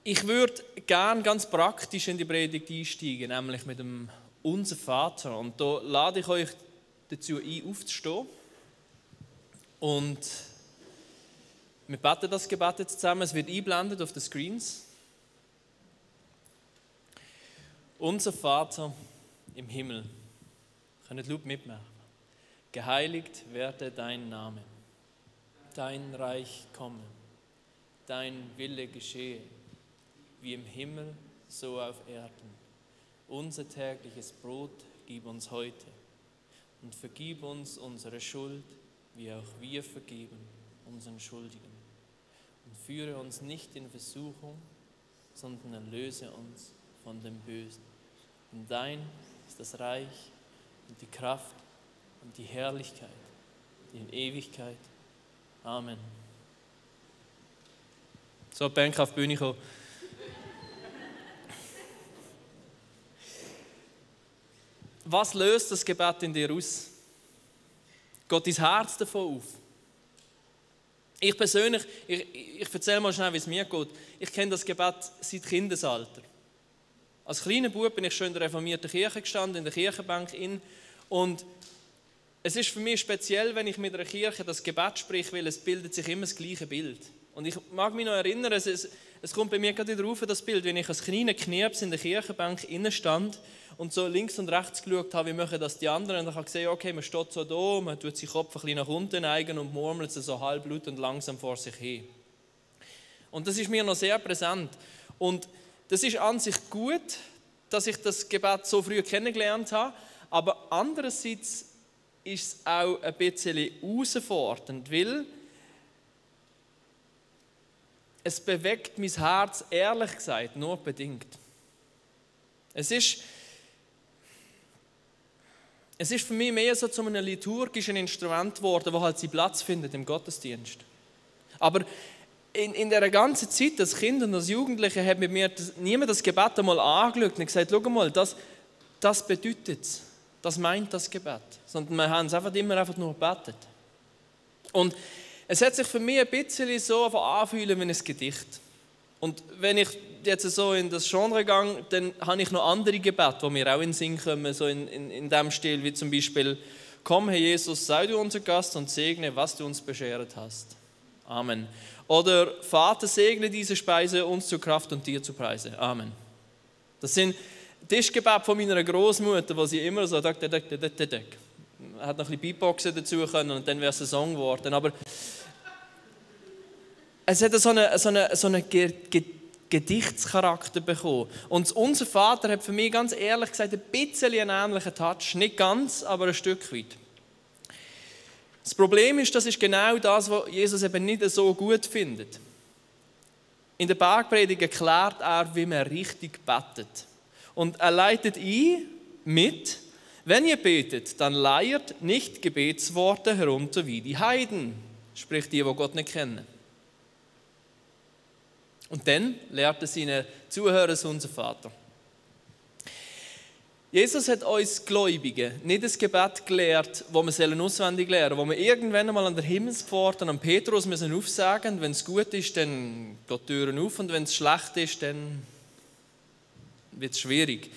Ich würde gerne ganz praktisch in die Predigt einsteigen, nämlich mit dem Unser Vater. Und da lade ich euch dazu ein, aufzustehen. Und wir beten das Gebet jetzt zusammen. Es wird eingeblendet auf den Screens. Unser Vater im Himmel. Ihr könnt laut mitmachen. Geheiligt werde dein Name. Dein Reich komme. Dein Wille geschehe. Wie im Himmel, so auf Erden. Unser tägliches Brot gib uns heute und vergib uns unsere Schuld, wie auch wir vergeben unseren Schuldigen. Und führe uns nicht in Versuchung, sondern erlöse uns von dem Bösen. Denn dein ist das Reich und die Kraft und die Herrlichkeit in Ewigkeit. Amen. So, Band auf die Bühne kommen. Was löst das Gebet in dir aus? Geht dein Herz davon auf? Ich persönlich, ich erzähle mal schnell, wie es mir geht. Ich kenne das Gebet seit Kindesalter. Als kleiner Bub bin ich schon in der reformierten Kirche gestanden, in der Kirchenbank. Und es ist für mich speziell, wenn ich mit einer Kirche das Gebet spreche, weil es bildet sich immer das gleiche Bild. Und ich mag mich noch erinnern, es kommt bei mir gerade wieder rauf, das Bild, wenn ich als kleiner Knirps in der Kirchenbank innen stand und so links und rechts geschaut habe, wie machen das die anderen. Und dann habe ich gesehen, okay, man steht so da, man tut seinen Kopf ein bisschen nach unten neigen und murmelt so halblaut und langsam vor sich hin. Und das ist mir noch sehr präsent. Und das ist an sich gut, dass ich das Gebet so früh kennengelernt habe, aber andererseits ist es auch ein bisschen herausfordernd, weil es bewegt mein Herz, ehrlich gesagt, nur bedingt. Es ist für mich mehr so zu einem liturgischen Instrument geworden, das halt seinen Platz findet im Gottesdienst. Aber in dieser ganzen Zeit, als Kind und als Jugendliche, hat mit mir niemand das Gebet einmal angeschaut und gesagt, schau mal, das bedeutet es, das meint das Gebet. Sondern wir haben es einfach nur gebetet. Und es hat sich für mich ein bisschen so anfühlen wie ein Gedicht. Und wenn ich jetzt so in das Genre gehe, dann habe ich noch andere Gebete, die mir auch in den Sinn kommen, so in dem Stil, wie zum Beispiel: Komm, Herr Jesus, sei du unser Gast und segne, was du uns beschert hast. Amen. Oder: Vater, segne diese Speise uns zur Kraft und dir zu Preise. Amen. Das sind Tischgebete von meiner Großmutter, wo sie immer so hat noch ein bisschen Beatboxen dazu können und dann wäre es ein Song geworden. Aber es hat so einen Gedichtscharakter bekommen. Und unser Vater hat für mich ganz ehrlich gesagt ein bisschen einen ähnlichen Touch. Nicht ganz, aber ein Stück weit. Das Problem ist, das ist genau das, was Jesus eben nicht so gut findet. In der Bergpredigt erklärt er, wie man richtig betet. Und er leitet ein mit: Wenn ihr betet, dann leiert nicht Gebetsworte herunter wie die Heiden, sprich die Gott nicht kennen. Und dann lehrt er seinen Zuhörern unser Vater. Jesus hat uns Gläubigen nicht das Gebet gelehrt, das wir auswendig lernen sollen, wo wir irgendwann einmal an der Himmelspforte an Petrus müssen aufsagen, wenn es gut ist, dann geht die Türen auf, und wenn es schlecht ist, dann wird es schwierig.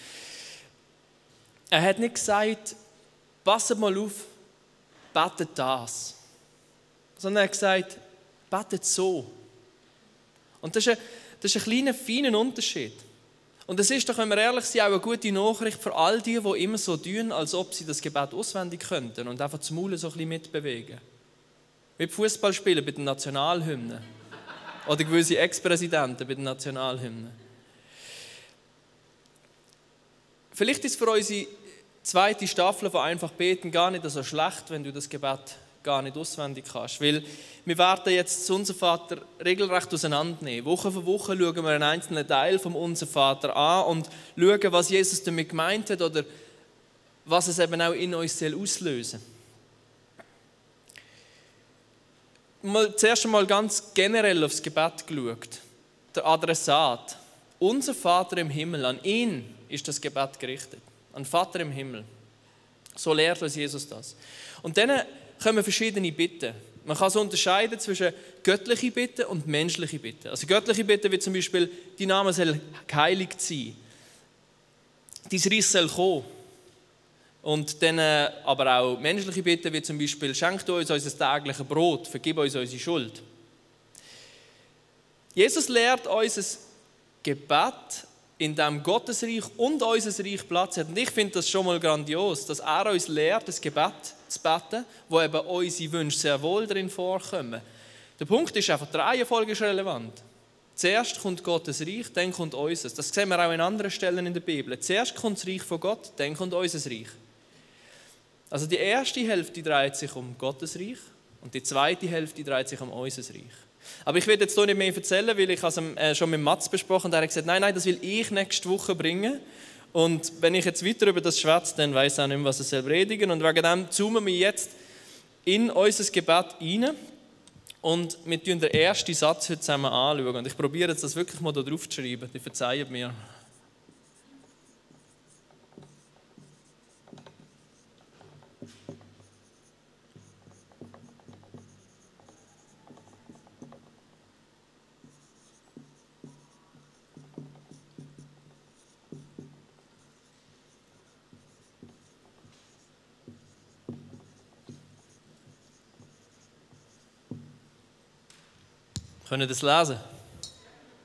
Er hat nicht gesagt, passet mal auf, betet das. Sondern er hat gesagt, betet so. Und das ist ein kleiner, feiner Unterschied. Und das ist, da können wir ehrlich sein, auch eine gute Nachricht für all die immer so tun, als ob sie das Gebet auswendig könnten und einfach das Maul so ein bisschen mitbewegen. Wie Fußballspieler bei den Nationalhymnen. Oder gewisse Ex-Präsidenten bei den Nationalhymnen. Vielleicht ist für unsere zweite Staffel von «Einfach beten» gar nicht so schlecht, wenn du das Gebet gar nicht auswendig kannst. Weil wir werden jetzt Unser Vater regelrecht auseinandernehmen. Woche für Woche schauen wir einen einzelnen Teil vom Unser Vater an und schauen, was Jesus damit gemeint hat oder was es eben auch in uns auslösen soll. Zuerst einmal ganz generell aufs Gebet geschaut. Der Adressat. Unser Vater im Himmel, an ihn ist das Gebet gerichtet. An Vater im Himmel. So lehrt uns Jesus das. Und dann kommen verschiedene Bitten. Man kann so unterscheiden zwischen göttliche Bitten und menschliche Bitten. Also göttliche Bitten wie zum Beispiel, dein Name soll geheiligt sein, dein Reich soll kommen. Und dann aber auch menschliche Bitten wie zum Beispiel, schenk du uns unser tägliches Brot, vergib uns unsere Schuld. Jesus lehrt uns ein Gebet, in dem Gottes Reich und unser Reich Platz hat. Und ich finde das schon mal grandios, dass er uns lehrt, das Gebet zu beten, wo eben unsere Wünsche sehr wohl drin vorkommen. Der Punkt ist einfach, die Reihenfolge ist relevant. Zuerst kommt Gottes Reich, dann kommt unseres. Das sehen wir auch in anderen Stellen in der Bibel. Zuerst kommt das Reich von Gott, dann kommt unser Reich. Also die erste Hälfte dreht sich um Gottes Reich und die zweite Hälfte dreht sich um unser Reich. Aber ich will jetzt hier nicht mehr erzählen, weil ich es schon mit Mats besprochen habe. Er hat gesagt, nein, das will ich nächste Woche bringen. Und wenn ich jetzt weiter über das schwätze, dann weiss ich auch nicht mehr, was er predigen soll. Und wegen dem zoomen wir jetzt in unser Gebet rein. Und wir schauen den ersten Satz heute zusammen anschauen. Und ich probiere jetzt das wirklich mal da drauf zu schreiben. Die verzeihen mir. Können Sie das lesen?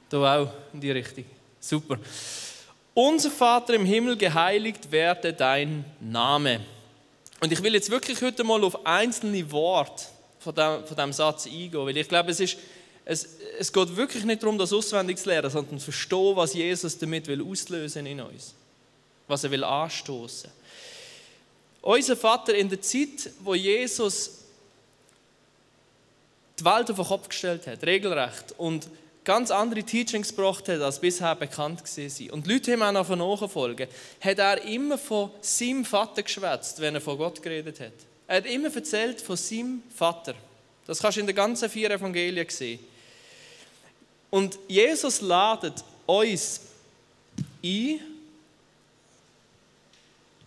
Hier auch, in die Richtung. Super. Unser Vater im Himmel, geheiligt werde dein Name. Und ich will jetzt wirklich heute mal auf einzelne Worte von diesem Satz eingehen, weil ich glaube, es geht wirklich nicht darum, das auswendig zu lernen, sondern zu verstehen, was Jesus damit auslösen in uns. Was er will anstoßen. Unser Vater in der Zeit, wo Jesus die Welt auf den Kopf gestellt hat, regelrecht, und ganz andere Teachings gebracht hat, als bisher bekannt waren. Und die Leute haben auch noch nachfolgen. Hat er immer von seinem Vater geschwätzt, wenn er von Gott geredet hat. Er hat immer erzählt von seinem Vater. Das kannst du in den ganzen 4 Evangelien sehen. Und Jesus ladet uns ein,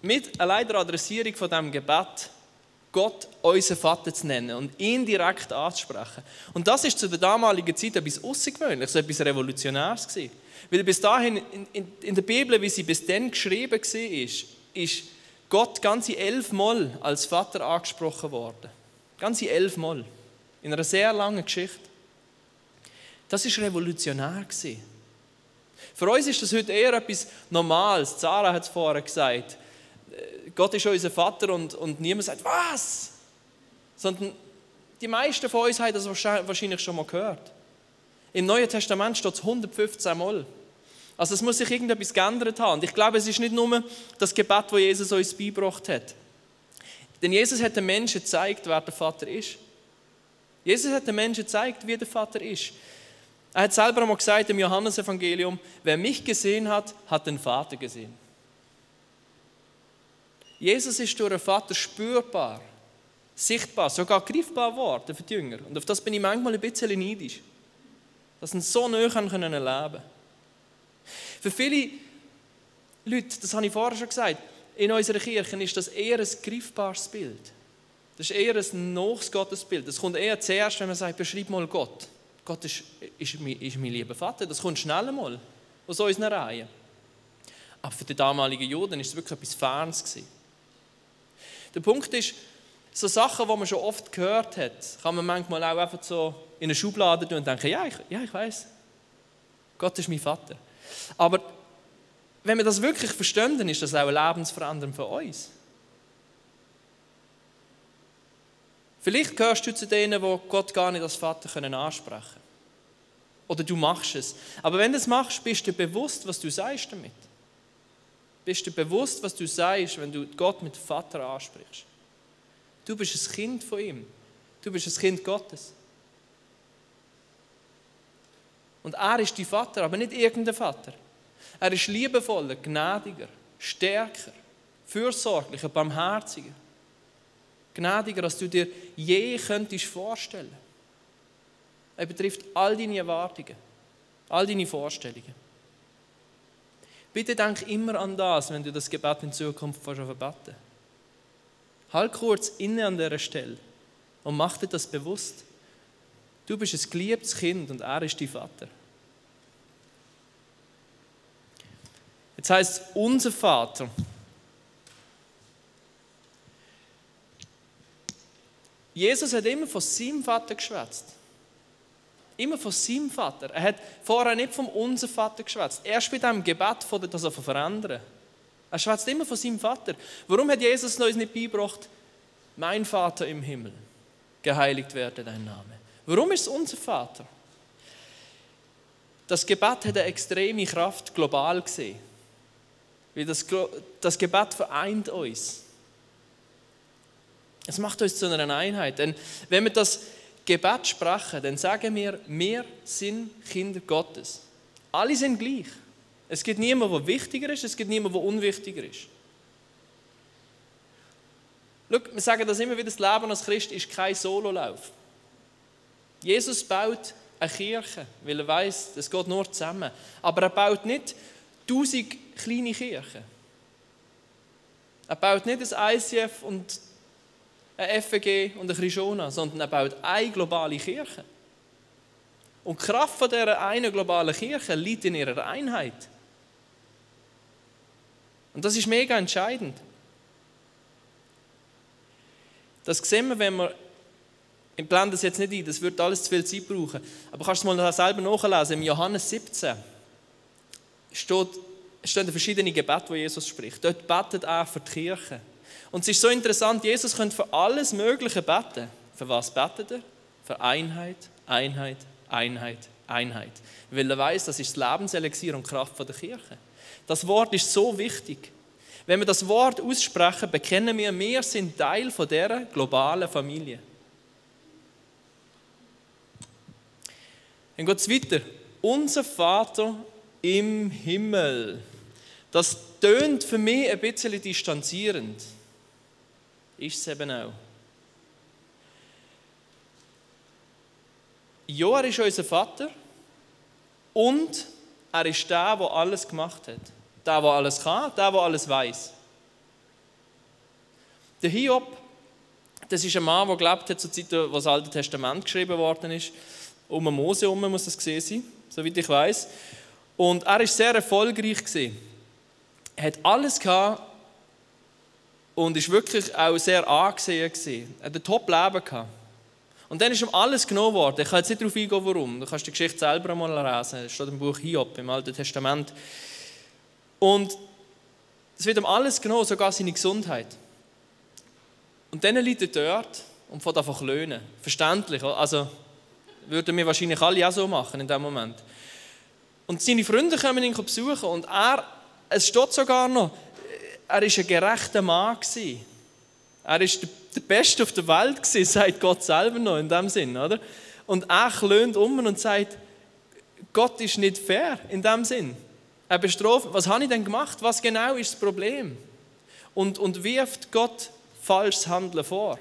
mit allein der Adressierung von diesem Gebet, Gott unseren Vater zu nennen und ihn direkt anzusprechen. Und das ist zu der damaligen Zeit etwas Außergewöhnliches, etwas Revolutionäres gewesen. Weil bis dahin in der Bibel, wie sie bis dann geschrieben war, ist Gott ganze 11 Mal als Vater angesprochen worden. Ganze 11 Mal. In einer sehr langen Geschichte. Das ist revolutionär gewesen. Für uns ist das heute eher etwas Normales. Sarah hat es vorher gesagt. Gott ist unser Vater und niemand sagt, was? Sondern die meisten von uns haben das wahrscheinlich schon mal gehört. Im Neuen Testament steht es 115 Mal. Also es muss sich irgendetwas geändert haben. Und ich glaube, es ist nicht nur das Gebet, das Jesus uns beigebracht hat. Denn Jesus hat den Menschen gezeigt, wer der Vater ist. Jesus hat den Menschen gezeigt, wie der Vater ist. Er hat selber einmal gesagt im Johannesevangelium, wer mich gesehen hat, hat den Vater gesehen. Jesus ist durch den Vater spürbar, sichtbar, sogar greifbar geworden für die Jünger. Und auf das bin ich manchmal ein bisschen neidisch, dass sie so nahe erleben können. Für viele Leute, das habe ich vorher schon gesagt, in unserer Kirche ist das eher ein greifbares Bild. Das ist eher ein nahes Gottesbild. Das kommt eher zuerst, wenn man sagt, beschreib mal Gott. Gott ist mein lieber Vater. Das kommt schnell mal aus unseren Reihen. Aber für die damaligen Juden war es wirklich etwas Fernes gewesen. Der Punkt ist, so Sachen, die man schon oft gehört hat, kann man manchmal auch einfach so in eine Schublade tun und denken, ja, ich weiß, Gott ist mein Vater. Aber wenn wir das wirklich verstehen, dann ist das auch eine Lebensveränderung für uns. Vielleicht gehörst du zu denen, die Gott gar nicht als Vater ansprechen können. Oder du machst es. Aber wenn du es machst, bist du bewusst, was du sagst damit. Bist du bewusst, was du sagst, wenn du Gott mit Vater ansprichst? Du bist ein Kind von ihm. Du bist ein Kind Gottes. Und er ist dein Vater, aber nicht irgendein Vater. Er ist liebevoller, gnädiger, stärker, fürsorglicher, barmherziger. Gnädiger, als du dir je könntest vorstellen. Er betrifft all deine Erwartungen, all deine Vorstellungen. Bitte denk immer an das, wenn du das Gebet in Zukunft beten. Halt kurz inne an dieser Stelle und mach dir das bewusst. Du bist ein geliebtes Kind und er ist dein Vater. Jetzt heisst es, unser Vater. Jesus hat immer von seinem Vater geschwätzt. Immer von seinem Vater. Er hat vorher nicht vom unser Vater geschwätzt. Erst bei diesem Gebet fängt das zu verändern. Er schwätzt immer von seinem Vater. Warum hat Jesus uns nicht beigebracht, mein Vater im Himmel, geheiligt werde dein Name? Warum ist es unser Vater? Das Gebet hat eine extreme Kraft global gesehen. Weil das Gebet vereint uns. Es macht uns zu einer Einheit. Denn wenn wir das Gebet sprechen, dann sagen wir sind Kinder Gottes. Alle sind gleich. Es gibt niemanden, der wichtiger ist, es gibt niemanden, der unwichtiger ist. Schau, wir sagen das immer wieder, das Leben als Christ ist kein Sololauf. Jesus baut eine Kirche, weil er weiss, es geht nur zusammen. Aber er baut nicht 1000 kleine Kirchen. Er baut nicht ein ICF und ein FEG und ein Krishona, sondern er baut eine globale Kirche. Und die Kraft von dieser einen globalen Kirche liegt in ihrer Einheit. Und das ist mega entscheidend. Das sehen wir, wenn wir, ich blende das jetzt nicht ein, das wird alles zu viel Zeit brauchen, aber kannst du es mal selber nachlesen, im Johannes 17 stehen verschiedene Gebete, die Jesus spricht. Dort betet er für die Kirche. Und es ist so interessant, Jesus könnte für alles Mögliche beten. Für was betet er? Für Einheit, Einheit, Einheit, Einheit. Weil er weiss, das ist das Lebenselixier und die Kraft der Kirche. Das Wort ist so wichtig. Wenn wir das Wort aussprechen, bekennen wir sind Teil von dieser globalen Familie. Dann geht es weiter. Unser Vater im Himmel. Das tönt für mich ein bisschen distanzierend. Ist es eben auch. Ja, er ist unser Vater und er ist der, der alles gemacht hat. Der, der alles kann, der alles weiß. Der Hiob, das ist ein Mann, der gelebt hat zur Zeit, wo das Alte Testament geschrieben worden ist. Um Mose herum muss das gesehen sein, soweit ich weiß. Und er war sehr erfolgreich gewesen. Er hat alles gehabt und ist wirklich auch sehr angesehen gewesen. Er hat ein Top-Leben gehabt. Und dann ist ihm alles genommen worden. Ich kann jetzt nicht darauf eingehen, warum. Du kannst die Geschichte selber einmal lesen. Das steht im Buch Hiob, im Alten Testament. Und es wird ihm alles genommen, sogar seine Gesundheit. Und dann liegt er dort und fängt einfach löhnen. Verständlich. Also würden wir wahrscheinlich alle auch so machen in dem Moment. Und seine Freunde kommen ihn besuchen und es steht sogar noch, er war ein gerechter Mann. Er war der Beste auf der Welt, sagt Gott selber noch in dem Sinn. Oder? Und er klönt und sagt, Gott ist nicht fair in dem Sinn. Er bestraft, was habe ich denn gemacht? Was genau ist das Problem? Und wirft Gott falsches Handeln vor.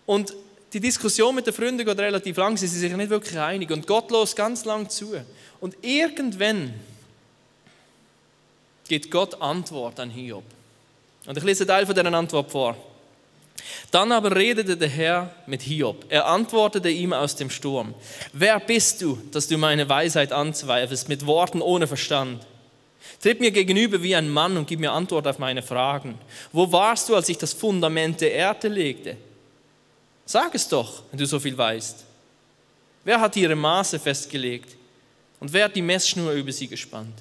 Und die Diskussion mit den Freunden geht relativ lang, sie sind sich nicht wirklich einig. Und Gott lässt ganz lang zu. Und irgendwann gibt Gott Antwort an Hiob. Und ich lese einen Teil von dieser Antwort vor. Dann aber redete der Herr mit Hiob. Er antwortete ihm aus dem Sturm. Wer bist du, dass du meine Weisheit anzweifelst mit Worten ohne Verstand? Tritt mir gegenüber wie ein Mann und gib mir Antwort auf meine Fragen. Wo warst du, als ich das Fundament der Erde legte? Sag es doch, wenn du so viel weißt. Wer hat ihre Maße festgelegt und wer hat die Messschnur über sie gespannt?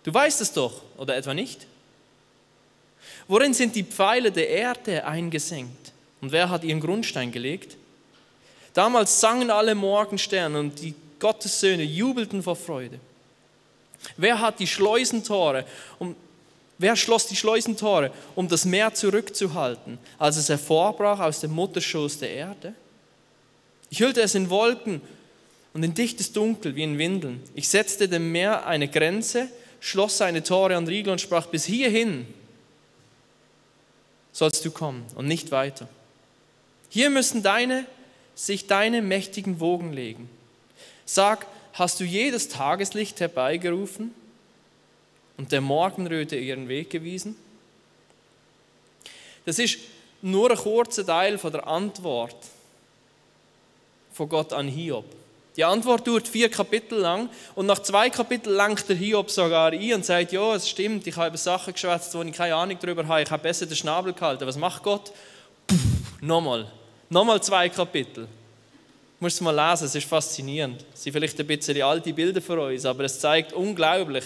Du weißt es doch, oder etwa nicht? Worin sind die Pfeile der Erde eingesenkt und wer hat ihren Grundstein gelegt? Damals sangen alle Morgensterne und die Gottessöhne jubelten vor Freude. Wer schloss die Schleusentore, um das Meer zurückzuhalten, als es hervorbrach aus dem Mutterschoß der Erde? Ich hüllte es in Wolken und in dichtes Dunkel wie in Windeln. Ich setzte dem Meer eine Grenze, schloss seine Tore und Riegel und sprach, bis hierhin sollst du kommen und nicht weiter. Hier müssen sich deine mächtigen Wogen legen. Sag, hast du jedes Tageslicht herbeigerufen und der Morgenröte ihren Weg gewiesen? Das ist nur ein kurzer Teil von der Antwort von Gott an Hiob. Die Antwort dauert 4 Kapitel lang und nach 2 Kapiteln lenkt der Hiob sogar ein und sagt, ja, es stimmt, ich habe über Sachen geschwätzt, wo ich keine Ahnung darüber habe, ich habe besser den Schnabel gehalten. Was macht Gott? Nochmal 2 Kapitel. Du musst es mal lesen, es ist faszinierend. Es sind vielleicht ein bisschen alte Bilder für uns, aber es zeigt unglaublich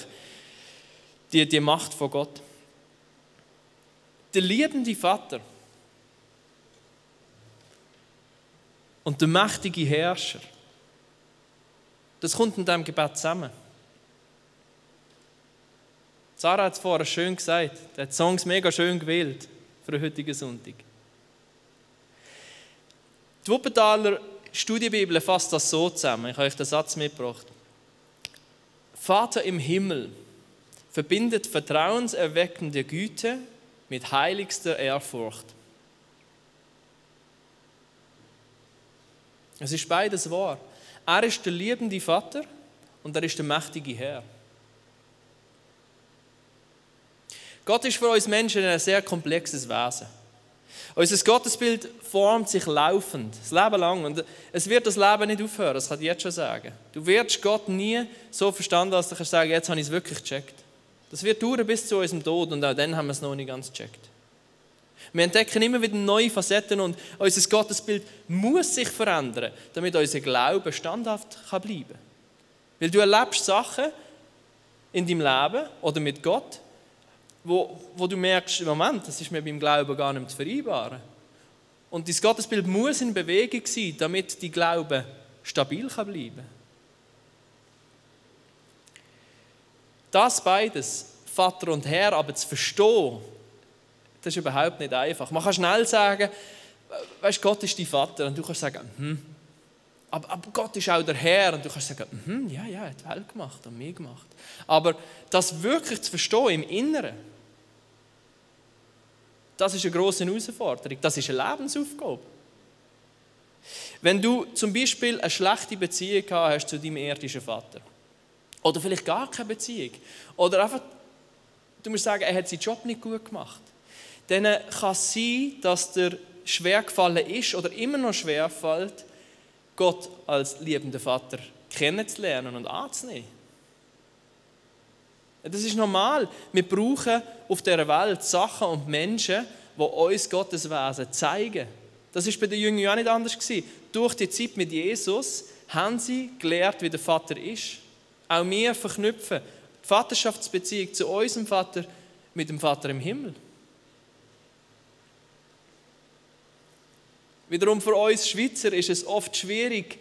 die Macht von Gott. Der liebende Vater und der mächtige Herrscher, das kommt in diesem Gebet zusammen. Sarah hat es vorher schön gesagt, der hat die Songs mega schön gewählt für den heutigen Sonntag. Die Wuppertaler Studienbibel fasst das so zusammen, ich habe euch den Satz mitgebracht. Vater im Himmel verbindet vertrauenserweckende Güte mit heiligster Ehrfurcht. Es ist beides wahr. Er ist der liebende Vater und er ist der mächtige Herr. Gott ist für uns Menschen ein sehr komplexes Wesen. Unser Gottesbild formt sich laufend, das Leben lang. Und es wird das Leben nicht aufhören, das kann ich jetzt schon sagen. Du wirst Gott nie so verstanden, dass du kannst sagen, jetzt habe ich es wirklich gecheckt. Das wird dauern bis zu unserem Tod und auch dann haben wir es noch nicht ganz gecheckt. Wir entdecken immer wieder neue Facetten und unser Gottesbild muss sich verändern, damit unser Glaube standhaft bleiben kann. Weil du erlebst Sachen in deinem Leben oder mit Gott, wo du merkst, im Moment, das ist mit meinem Glauben gar nicht zu vereinbaren. Und dein Gottesbild muss in Bewegung sein, damit dein Glaube stabil bleiben kann. Das beides, Vater und Herr, aber zu verstehen, das ist überhaupt nicht einfach. Man kann schnell sagen, weißt, Gott ist dein Vater und du kannst sagen, aber Gott ist auch der Herr und du kannst sagen, ja, er hat die Welt gemacht und mich gemacht. Aber das wirklich zu verstehen im Inneren, das ist eine grosse Herausforderung, das ist eine Lebensaufgabe. Wenn du zum Beispiel eine schlechte Beziehung gehabt hast zu deinem irdischen Vater oder vielleicht gar keine Beziehung oder einfach, du musst sagen, er hat seinen Job nicht gut gemacht, dann kann es sein, dass dir schwer gefallen ist oder immer noch schwer fällt, Gott als liebenden Vater kennenzulernen und anzunehmen. Das ist normal. Wir brauchen auf dieser Welt Sachen und Menschen, die uns Gottes Wesen zeigen. Das war bei den Jüngern auch nicht anders. Durch die Zeit mit Jesus haben sie gelernt, wie der Vater ist. Auch wir verknüpfen die Vaterschaftsbeziehung zu unserem Vater mit dem Vater im Himmel. Wiederum für uns Schweizer ist es oft schwierig,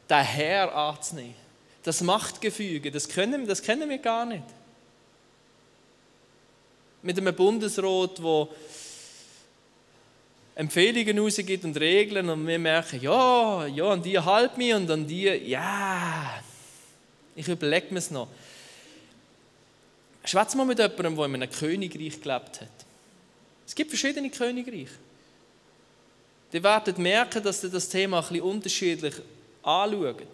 den Herr anzunehmen. Das Machtgefüge, das kennen wir gar nicht. Mit einem Bundesrat, der Empfehlungen rausgibt und Regeln und wir merken, ja, an die halb mich und an die, ja, ich überlege mir es noch. Schwätz mal mit jemandem, der in einem Königreich gelebt hat. Es gibt verschiedene Königreiche. Die werden merken, dass sie das Thema ein bisschen unterschiedlich anschauen.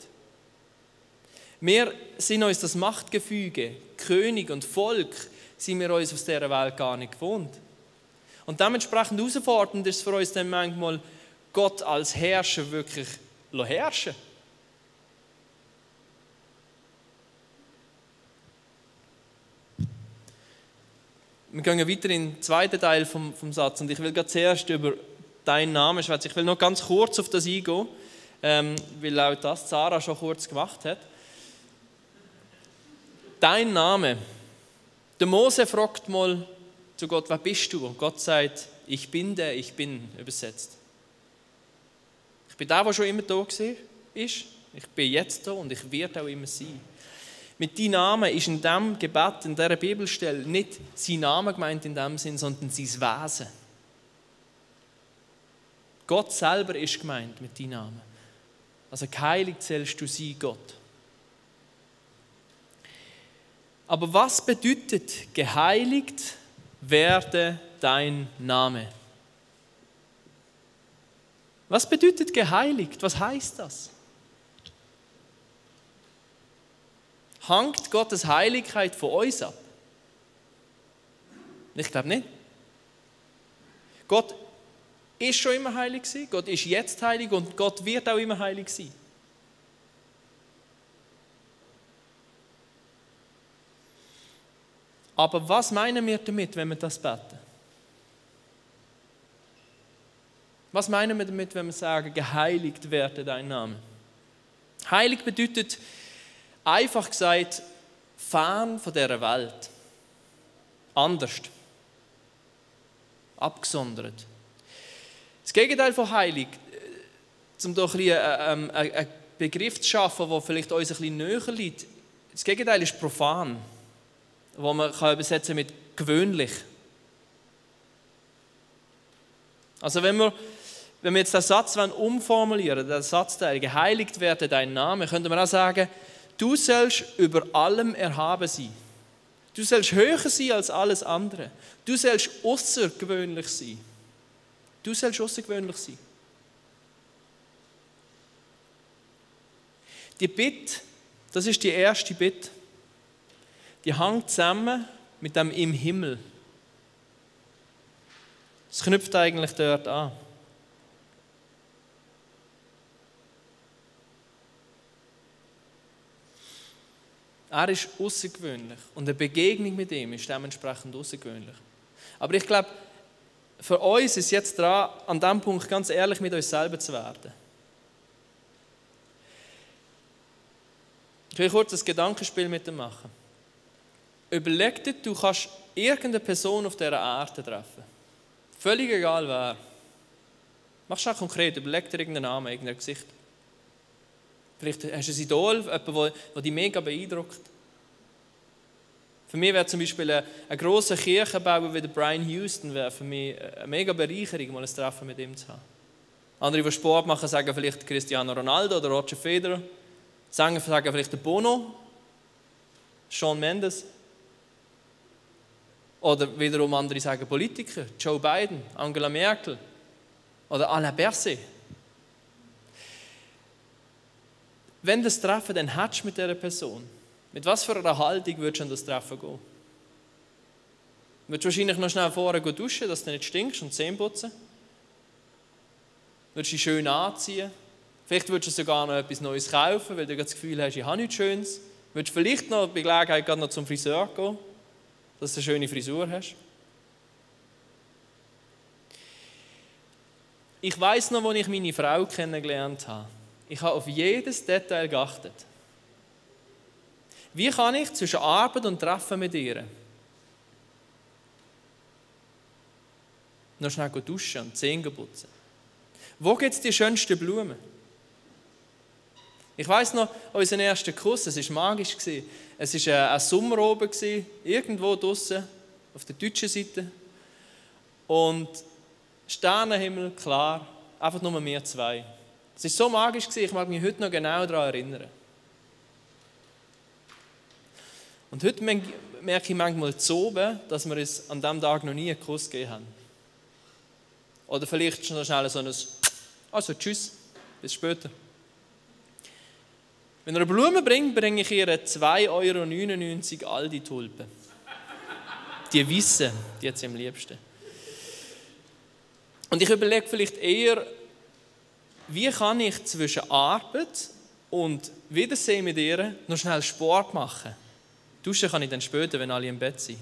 Wir sind uns das Machtgefüge, König und Volk, sind wir uns aus dieser Welt gar nicht gewohnt. Und dementsprechend herausfordernd ist es für uns dann manchmal, Gott als Herrscher wirklich herrschen. Wir gehen weiter in den zweiten Teil vom Satz und ich will gerade zuerst über deinen Namen sprechen. Ich will noch ganz kurz auf das eingehen, weil auch das Sarah schon kurz gemacht hat. Dein Name. Der Mose fragt mal zu Gott, wer bist du? Und Gott sagt, ich bin der, ich bin, übersetzt. Ich bin der, der schon immer da war, ich bin jetzt da und ich werde auch immer sein. Mit deinem Namen ist in diesem Gebet, in dieser Bibelstelle, nicht sein Name gemeint in dem Sinn, sondern sein Wesen. Gott selber ist gemeint mit deinem Namen. Also geheiligt sollst du sein, Gott. Aber was bedeutet geheiligt werde dein Name? Was bedeutet geheiligt? Was heißt das? Hängt Gottes Heiligkeit von uns ab? Ich glaube nicht. Gott ist schon immer heilig gewesen, Gott ist jetzt heilig und Gott wird auch immer heilig sein. Aber was meinen wir damit, wenn wir das beten? Was meinen wir damit, wenn wir sagen, geheiligt werde dein Name? Heilig bedeutet, einfach gesagt, fern von dieser Welt. Anders. Abgesondert. Das Gegenteil von heilig, um doch einen Begriff zu schaffen, der vielleicht uns ein bisschen näher liegt. Das Gegenteil ist profan, wo man übersetzen mit gewöhnlich. Also wenn wir jetzt den Satz umformulieren, den Satzteil, geheiligt werde dein Name, könnte man auch sagen, du sollst über allem erhaben sein. Du sollst höher sein als alles andere. Du sollst außergewöhnlich sein. Du sollst außergewöhnlich sein. Die Bitte, das ist die erste Bitte, die hängt zusammen mit dem im Himmel. Es knüpft eigentlich dort an. Er ist außergewöhnlich und eine Begegnung mit ihm ist dementsprechend außergewöhnlich. Aber ich glaube, für uns ist jetzt dran, an diesem Punkt ganz ehrlich mit uns selber zu werden. Ich will kurz ein Gedankenspiel mit dir machen. Überleg dir, du kannst irgendeine Person auf dieser Erde treffen. Völlig egal wer. Mach es auch konkret, überleg dir irgendeinen Namen, irgendein Gesicht. Vielleicht hast du ein Idol, jemanden, der dich mega beeindruckt. Für mich wäre zum Beispiel ein grosser Kirchenbauer wie der Brian Houston wäre für mich eine mega Bereicherung, mal ein Treffen mit ihm zu haben. Andere, die Sport machen, sagen vielleicht Cristiano Ronaldo oder Roger Federer. Sagen vielleicht der Bono, Shawn Mendes. Oder wiederum andere sagen Politiker, Joe Biden, Angela Merkel oder Alain Berset. Wenn du das Treffen dann hättest mit dieser Person, mit was für einer Haltung würdest du an das Treffen gehen? Würdest du wahrscheinlich noch schnell vorher duschen, dass du nicht stinkst und Zähne putzen? Würdest du dich schön anziehen? Vielleicht würdest du sogar noch etwas Neues kaufen, weil du das Gefühl hast, ich habe nichts Schönes. Würdest du vielleicht noch bei Gelegenheit gerade noch zum Friseur gehen, dass du eine schöne Frisur hast? Ich weiss noch, als ich meine Frau kennengelernt habe. Ich habe auf jedes Detail geachtet. Wie kann ich zwischen Arbeit und Treffen mit ihr noch schnell duschen und Zähne putzen? Wo gibt es die schönsten Blumen? Ich weiss noch, unseren ersten Kuss, es war magisch. Es war ein Sommer oben, irgendwo draussen, auf der deutschen Seite. Und Sternenhimmel, klar, einfach nur wir zwei. Es war so magisch, ich mag mich heute noch genau daran erinnern. Und heute merke ich manchmal zu oben, dass wir uns an diesem Tag noch nie einen Kuss gegeben haben. Oder vielleicht noch schnell so ein «Also tschüss, bis später». Wenn er eine Blume bringt, bringe ich ihr 2,99 € Aldi-Tulpe. Die wissen, die hat sie am liebsten. Und ich überlege vielleicht eher, wie kann ich zwischen Arbeit und Wiedersehen mit ihr noch schnell Sport machen? Duschen kann ich dann später, wenn alle im Bett sind.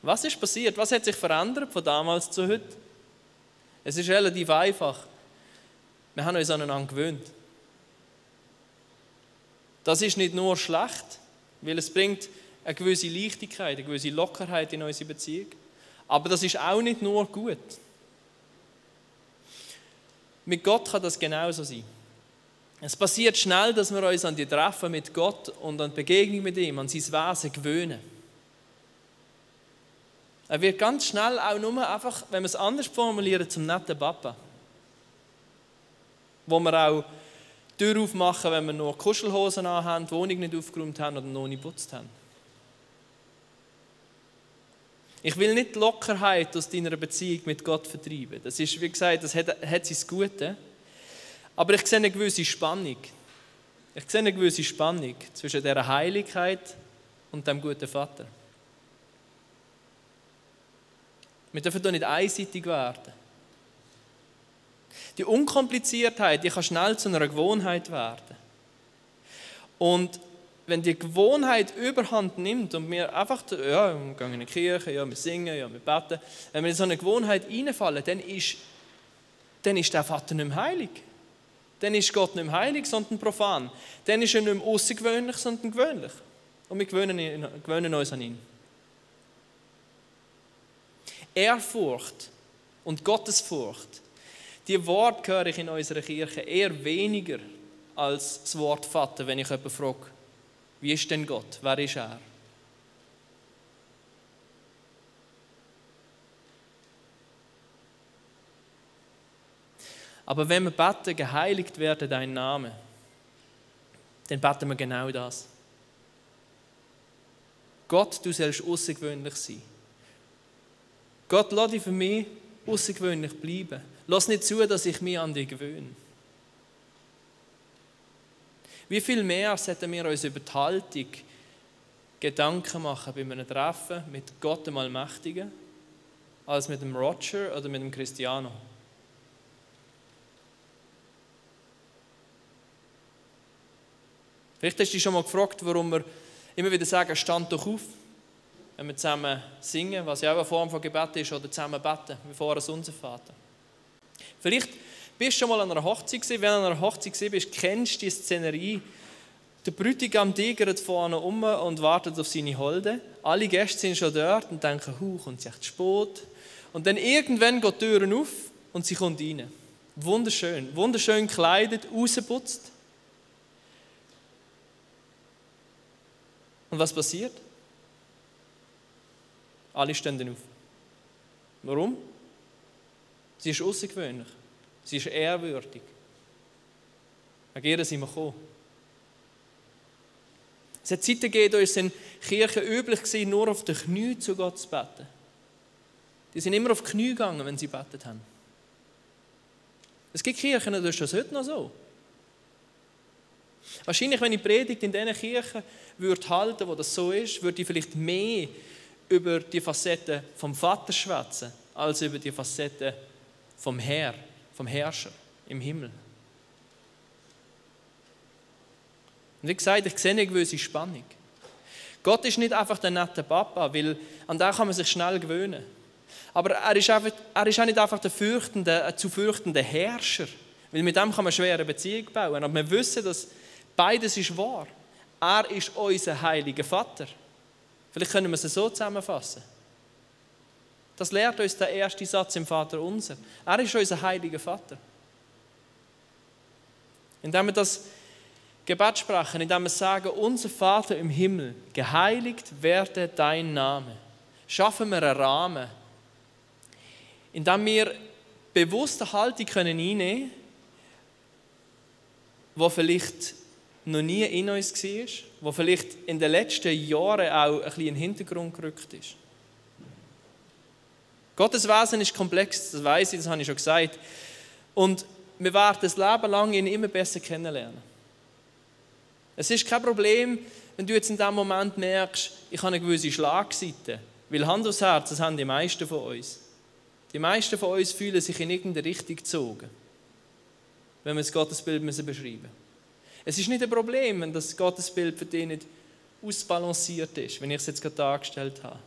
Was ist passiert? Was hat sich verändert von damals zu heute? Es ist relativ einfach. Wir haben uns aneinander gewöhnt. Das ist nicht nur schlecht, weil es bringt eine gewisse Leichtigkeit, eine gewisse Lockerheit in unsere Beziehung. Aber das ist auch nicht nur gut. Mit Gott kann das genauso sein. Es passiert schnell, dass wir uns an die Treffen mit Gott und an die Begegnung mit ihm, an sein Wesen gewöhnen. Er wird ganz schnell auch nur einfach, wenn wir es anders formulieren, zum netten Papa. Wo wir auch die Tür aufmachen, wenn wir nur Kuschelhosen anhaben, die Wohnung nicht aufgeräumt haben oder noch nicht geputzt haben. Ich will nicht die Lockerheit aus deiner Beziehung mit Gott vertreiben. Das ist, wie gesagt, das hat sein Gute. Aber ich sehe eine gewisse Spannung. Ich sehe eine gewisse Spannung zwischen dieser Heiligkeit und dem guten Vater. Wir dürfen hier nicht einseitig werden. Die Unkompliziertheit, die kann schnell zu einer Gewohnheit werden. Und wenn die Gewohnheit Überhand nimmt und wir einfach, ja, wir gehen in die Kirche, ja, wir singen, ja, wir beten, wenn wir in so eine Gewohnheit reinfallen, dann ist der Vater nicht mehr heilig. Dann ist Gott nicht mehr heilig, sondern profan. Dann ist er nicht mehr außergewöhnlich, sondern gewöhnlich. Und wir gewöhnen uns an ihn. Ehrfurcht und Gottesfurcht, die Worte höre ich in unserer Kirche eher weniger als das Wort Vater, wenn ich jemanden frage, wie ist denn Gott? Wer ist er? Aber wenn wir beten, geheiligt werde dein Name, dann beten wir genau das. Gott, du sollst außergewöhnlich sein. Gott, lass dich für mich außergewöhnlich bleiben. Lass nicht zu, dass ich mich an dich gewöhne. Wie viel mehr sollten wir uns über die Haltung Gedanken machen bei einem Treffen mit Gott dem Allmächtigen, als mit dem Roger oder mit dem Cristiano? Vielleicht hast du dich schon mal gefragt, warum wir immer wieder sagen, stand doch auf, wenn wir zusammen singen, was ja auch eine Form von Gebet ist, oder zusammen beten, wie vorher das Unser Vater. Vielleicht bist du schon mal an einer Hochzeit gewesen. Wenn du an einer Hochzeit bist, kennst du die Szenerie. Der Bräutigam tigert vorne um und wartet auf seine Holde. Alle Gäste sind schon dort und denken, kommt sie echt spät. Und dann irgendwann geht die Türen auf und sie kommt rein. Wunderschön, wunderschön gekleidet, rausgeputzt. Und was passiert? Alle stehen dann auf. Warum? Sie ist außergewöhnlich. Sie ist ehrwürdig. Wegen ihr sind wir gekommen. Es hat Zeiten gegeben, da war es in Kirchen üblich gewesen, nur auf den Knien zu Gott zu beten. Die sind immer auf die Knie gegangen, wenn sie gebetet haben. Es gibt Kirchen, da ist das heute noch so. Wahrscheinlich, wenn ich Predigt in diesen Kirchen würde halten, wo das so ist, würde ich vielleicht mehr über die Facetten vom Vater schwätzen, als über die Facetten vom Herr, vom Herrscher im Himmel. Und wie gesagt, ich sehe eine gewisse Spannung. Gott ist nicht einfach der nette Papa, weil an den kann man sich schnell gewöhnen. Aber er ist auch nicht einfach der zu fürchtende Herrscher, weil mit dem kann man schwer eine Beziehung bauen. Aber wir wissen, dass beides ist wahr. Er ist unser heiliger Vater. Vielleicht können wir es so zusammenfassen. Das lehrt uns der erste Satz im Vater unser. Er ist unser heiliger Vater. Indem wir das Gebet sprechen, indem wir sagen, unser Vater im Himmel, geheiligt werde dein Name, schaffen wir einen Rahmen, indem wir bewusste Haltung einnehmen können, die vielleicht noch nie in uns war, die vielleicht in den letzten Jahren auch ein bisschen in den Hintergrund gerückt ist. Gottes Wesen ist komplex, das weiss ich, das habe ich schon gesagt. Und wir werden das Leben lang ihn immer besser kennenlernen. Es ist kein Problem, wenn du jetzt in diesem Moment merkst, ich habe eine gewisse Schlagseite. Weil Hand aufs Herz, das haben die meisten von uns. Die meisten von uns fühlen sich in irgendeine Richtung gezogen, wenn wir das Gottesbild beschreiben müssen. Es ist nicht ein Problem, wenn das Gottesbild für dich nicht ausbalanciert ist, wenn ich es jetzt gerade dargestellt habe.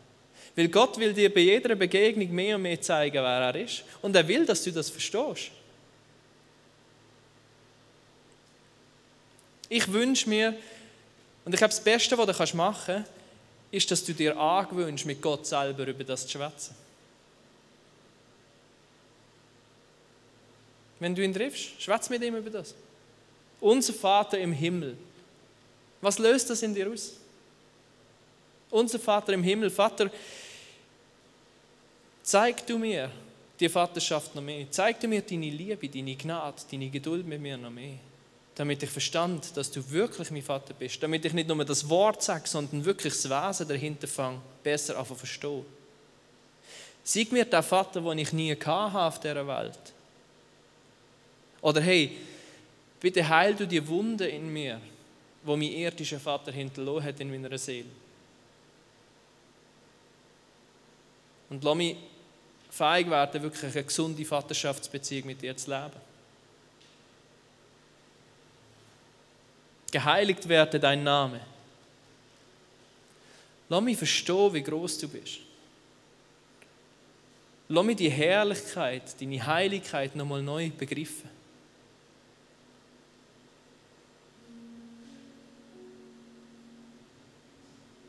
Weil Gott will dir bei jeder Begegnung mehr und mehr zeigen, wer er ist. Und er will, dass du das verstehst. Ich wünsche mir, und ich glaube, das Beste, was du machen kannst, ist, dass du dir angewöhnst, mit Gott selber über das zu schwätzen. Wenn du ihn triffst, schwätz mit ihm über das. Unser Vater im Himmel. Was löst das in dir aus? Unser Vater im Himmel. Vater, zeig du mir die Vaterschaft noch mehr. Zeig du mir deine Liebe, deine Gnade, deine Geduld mit mir noch mehr. Damit ich verstand, dass du wirklich mein Vater bist. Damit ich nicht nur das Wort sage, sondern wirklich das Wesen dahinter fange, besser zu verstehen. Zeig mir den Vater, den ich nie hatte auf dieser Welt. Oder hey, bitte heil du die Wunde in mir, wo mein irdischer Vater hinterlassen hat in meiner Seele. Und lass mich fähig werden, wirklich eine gesunde Vaterschaftsbeziehung mit dir zu leben. Geheiligt werde dein Name. Lass mich verstehen, wie groß du bist. Lass mich die Herrlichkeit, deine Heiligkeit nochmal neu begreifen.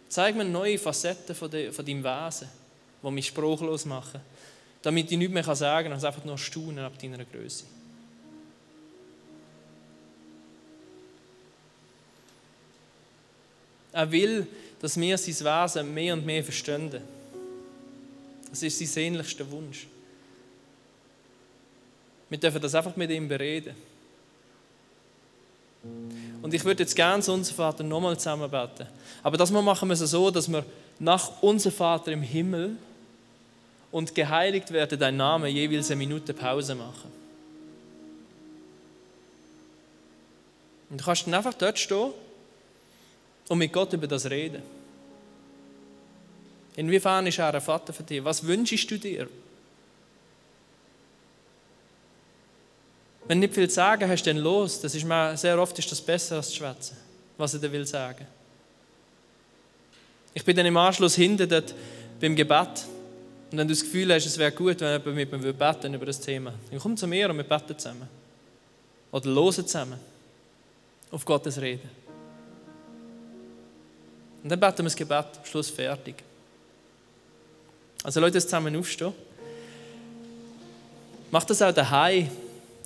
Zeig mir neue Facetten von deinem Wesen, die mich sprachlos machen, damit ich nichts mehr sagen kann, als einfach nur staunen ab deiner Größe. Er will, dass wir sein Wesen mehr und mehr verstehen. Das ist sein sehnlichster Wunsch. Wir dürfen das einfach mit ihm bereden. Und ich würde jetzt gerne zu unserem Vater nochmal zusammen beten. Aber das machen wir so, dass wir nach unserem Vater im Himmel und geheiligt werde dein Name jeweils eine Minute Pause machen. Und du kannst dann einfach dort stehen und mit Gott über das reden. Inwiefern ist er ein Vater für dich? Was wünschst du dir? Wenn du nicht viel zu sagen hast, dann los. Das ist mir, sehr oft ist das besser als zu schwätzen, was er dir will sagen. Ich bin dann im Anschluss hinten dort beim Gebet. Und wenn du das Gefühl hast, es wäre gut, wenn jemand mit mir beten über das Thema, dann komm zu mir und wir beten zusammen. Oder hören zusammen auf Gottes Reden. Und dann beten wir das Gebet, am Schluss fertig. Also Leute, zusammen aufstehen. Mach das auch daheim.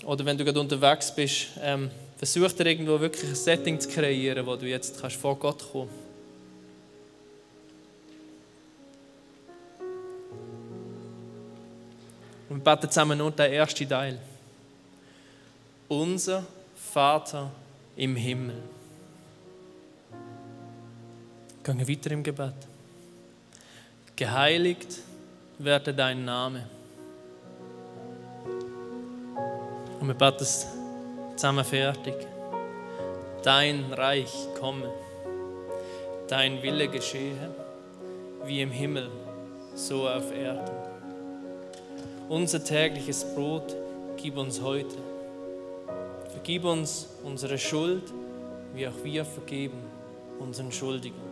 Oder wenn du gerade unterwegs bist, versuch dir irgendwo wirklich ein Setting zu kreieren, wo du jetzt kannst vor Gott kommen. Und wir beten zusammen nur den ersten Teil. Unser Vater im Himmel. Gehen wir weiter im Gebet. Geheiligt werde dein Name. Und wir beten es zusammen fertig. Dein Reich komme, dein Wille geschehe, wie im Himmel, so auf Erden. Unser tägliches Brot gib uns heute. Vergib uns unsere Schuld, wie auch wir vergeben unseren Schuldigen.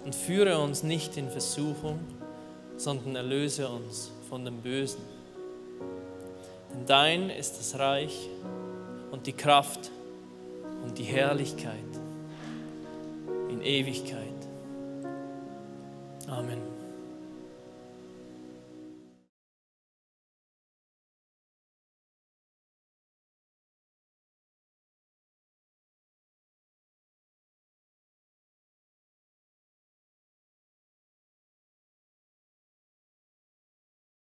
Und führe uns nicht in Versuchung, sondern erlöse uns von dem Bösen. Denn dein ist das Reich und die Kraft und die Herrlichkeit in Ewigkeit. Amen.